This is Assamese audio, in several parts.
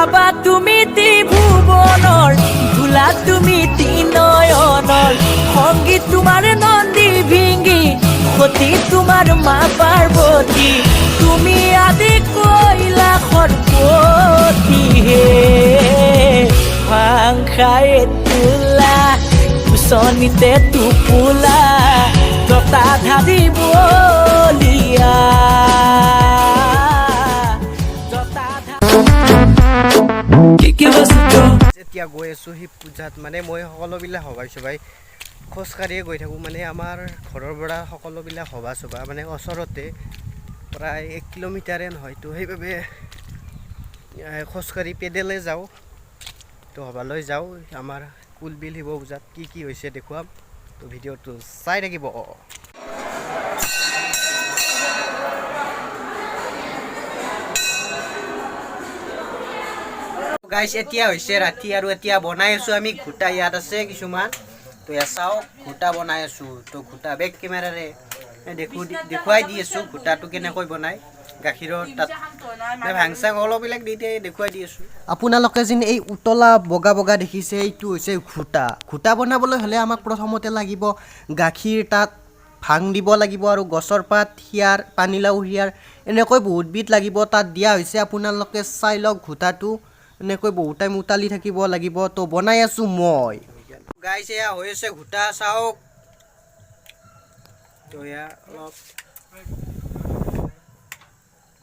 বাবা তুমি ত্ৰিভুৱনৰ ধূলা, তুমি ত্ৰিনয়নৰ সংগী। তোমাৰ নন্দী ভিংগি, সতী তোমাৰ মা পাৰ্বতী। তুমি আদি কৈলাসৰ পতি হে। ভাং খাই তোলা, উচনিতে টোপোলা, জটাধাৰী বলিয়া, জটাধাৰী। এতিয়া গৈ আছোঁ শিৱ পূজাত। মানে মই সকলোবিলাক সভাই চভাই খোজকাঢ়িয়ে গৈ থাকোঁ। মানে আমাৰ ঘৰৰ পৰা সকলোবিলাক সভা চভা মানে ওচৰতে, প্ৰায় 1 কিলোমিটাৰে নহয়। তো সেইবাবে খোজকাঢ়ি পেডেলে যাওঁ। তো সভালৈ যাওঁ। আমাৰ কুলবিল শিৱ পূজাত কি কি হৈছে দেখুৱাম। তো ভিডিঅ'টো চাই থাকিব। গাইছ, এতিয়া হৈছে ৰাতি আৰু এতিয়া বনাই আছোঁ আমি ঘোটা। ইয়াত আছে কিছুমান। তো ইয়াত চাওক, ঘোটা বনাই আছোঁ। তো ঘোটা বেক কেমেৰাৰে দেখুৱাই দি আছোঁ, ঘোটাটো কেনেকৈ বনায়। গাখীৰৰ তাত মানে ভাং চাং অলপবিলাক দি দিয়ে, দেখুৱাই দি আছোঁ। আপোনালোকে যেন এই উতলা বগা বগা দেখিছে, এইটো হৈছে ঘোটা। ঘোটা বনাবলৈ হ'লে আমাক প্ৰথমতে লাগিব গাখীৰ, তাত ভাং দিব লাগিব আৰু গছৰ পাত, হিয়াৰ, পানীলাও হিয়াৰ, এনেকৈ বহুতবিধ লাগিব। তাত দিয়া হৈছে, আপোনালোকে চাই লওক। ঘোটাটো এনেকৈ বহুত টাইম উতালি থাকিব লাগিব। তো বনাই আছোঁ মই। গাইছ, এয়া হৈ আছে ঘোটা, চাওক। তো এয়া অলপ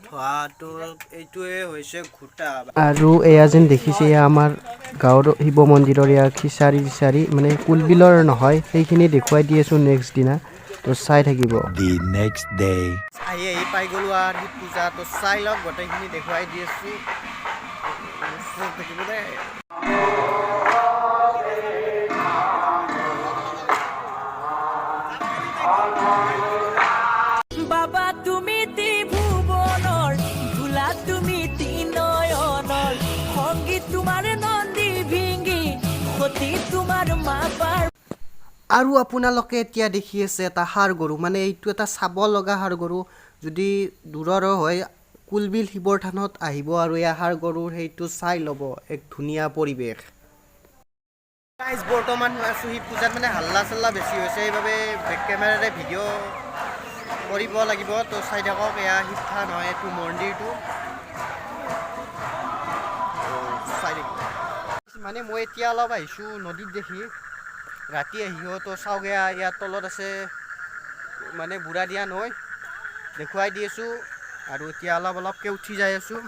ধোৱাটো, এইটোৱে হৈছে ঘোটা। আৰু এয়া যেন দেখিছে, এয়া আমাৰ গাঁৱৰ শিৱ মন্দিৰৰ এয়া খিচাৰি চিচাৰি, মানে কুলবিলৰ নহয়, সেইখিনি দেখুৱাই দি আছোঁ নেক্সট দিনা। তো চাই থাকিব। The next day. আহি আহি পাই গ'লো আৰু শিৱ পূজা। তো চাই লওক, গোটেইখিনি দেখুৱাই দি আছোঁ, চাই থাকিব দেই। বাবা তুমি ত্ৰিভুৱনৰ ধূলা, তুমি ত্ৰিনয়নৰ সংগী। তোমাৰ নন্দী ভিংগি, সতী তোমাৰ মা পাৰ আৰু আপোনালোকে এতিয়া দেখি আছে এটা ষাঁড় গৰু। মানে এইটো এটা চাব লগা ষাঁড় গৰু। যদি দূৰৰ হয়, কুলবিল শিৱৰ থানত আহিব আৰু এই ষাঁড় গৰুৰ সেইটো চাই ল'ব, এক ধুনীয়া পৰিৱেশ। গাইজ, বৰ্তমান আছোঁ শিৱ পূজাত। মানে হাল্লা চাল্লা বেছি হৈছে, সেইবাবে বেক কেমেৰাৰে ভিডিঅ' কৰিব লাগিব। তো চাই থাকক, এয়া শিৱ থান হয়, এইটো মন্দিৰটো। তো চাই থাকিব। মানে মই এতিয়া অলপ আহিছোঁ নদীত দেখি, ৰাতি আহিও। তো চাওক, এয়া ইয়াৰ তলত আছে, মানে বুঢ়া দিয়া নৈ দেখুৱাই দি আছোঁ। আৰু এতিয়া অলপ অলপকৈ উঠি যাই আছোঁ।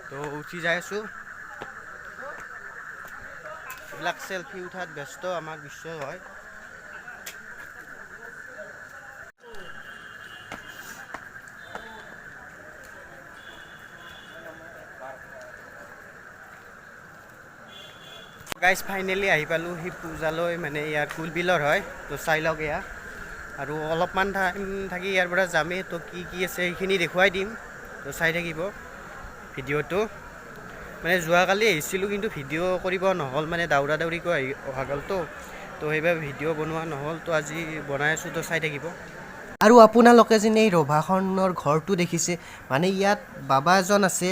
তো উঠি যাই আছোঁ। এইবিলাক চেলফি উঠাত ব্যস্ত আমাৰ বিশ্ব হয়। গাইজ, ফাইনেলি আহি পালোঁ শিৱ পূজালৈ। মানে ইয়াৰ কুলবিলৰ হয়। তো চাই লওক এয়া। আৰু অলপমান টাইম থাকি ইয়াৰ পৰা যামেই। তো কি কি আছে সেইখিনি দেখুৱাই দিম। তো চাই থাকিব ভিডিঅ'টো। মানে যোৱাকালি আহিছিলোঁ, কিন্তু ভিডিঅ' কৰিব নহ'ল। মানে দাউৰা দাউৰিকৈ আহি অহা গ'লতো, তো সেইবাবে ভিডিঅ' বনোৱা নহ'ল। তো আজি বনাই আছোঁ, তো চাই থাকিব। আৰু আপোনালোকে যেন এই ৰভাখনৰ ঘৰটো দেখিছে, মানে ইয়াত বাবা এজন আছে।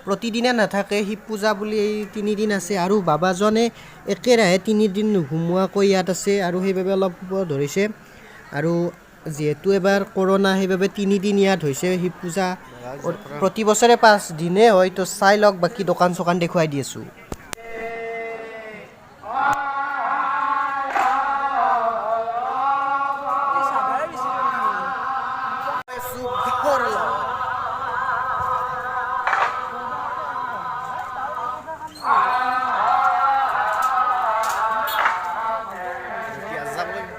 প্ৰতিদিনে নাথাকে, শিৱ পূজা বুলি এই 3 দিন আছে। আৰু বাবাজনে একেৰাহে 3 দিন নুঘুমোৱাকৈ ইয়াত আছে আৰু সেইবাবে অলপ শুব ধৰিছে। আৰু যিহেতু এবাৰ কৰোণা, সেইবাবে 3 দিন ইয়াত হৈছে শিৱ পূজা। প্ৰতি বছৰে 5 দিনেই হয়। তো চাই লওক, বাকী দোকান চোকান দেখুৱাই দি আছোঁ। এতিয়া যাব লাগিব।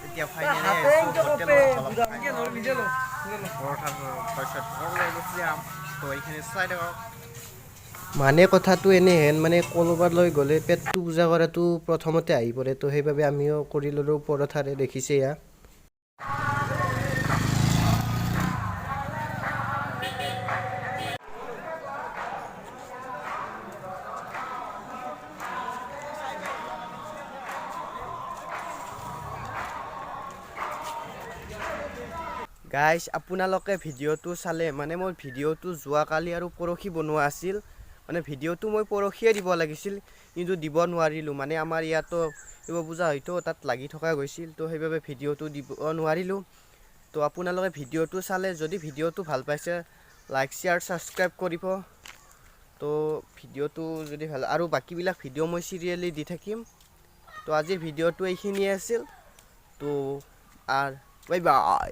এতিয়া ফাইনেলি আহিছোঁ হোটেলত, অলপ পৰঠা তাৰপিছত ঘৰলৈ গুচি যাম। তো এইখিনি চাই থাকক। মানে কথাটো এনেহেন, মানে ক'ৰবালৈ গ'লে পেটটো পূজা কৰাটো প্ৰথমতে আহি পৰে। তো সেইবাবে আমিও কৰি ল'লোঁ পৰঠাৰে। দেখিছে এয়া। গাইজ, আপোনালোকে ভিডিঅ'টো চালে, মানে মই ভিডিঅ'টো যোৱাকালি আৰু পৰহি বনোৱা আছিল। মানে ভিডিঅ'টো মই পৰহিয়ে দিব লাগিছিল, কিন্তু দিব নোৱাৰিলোঁ। মানে আমাৰ ইয়াতো শিৱ পূজা হয়তো তাত লাগি থকা গৈছিল, তো সেইবাবে ভিডিঅ'টো দিব নোৱাৰিলোঁ। তো আপোনালোকে ভিডিঅ'টো চালে, যদি ভিডিঅ'টো ভাল পাইছে, লাইক, শ্বেয়াৰ, ছাবস্ক্ৰাইব কৰিব। তো ভিডিঅ'টো যদি ভাল আৰু বাকীবিলাক ভিডিঅ' মই চিৰিয়েলি দি থাকিম। তো আজিৰ ভিডিঅ'টো এইখিনিয়ে আছিল। তো আৰু বাই বাই।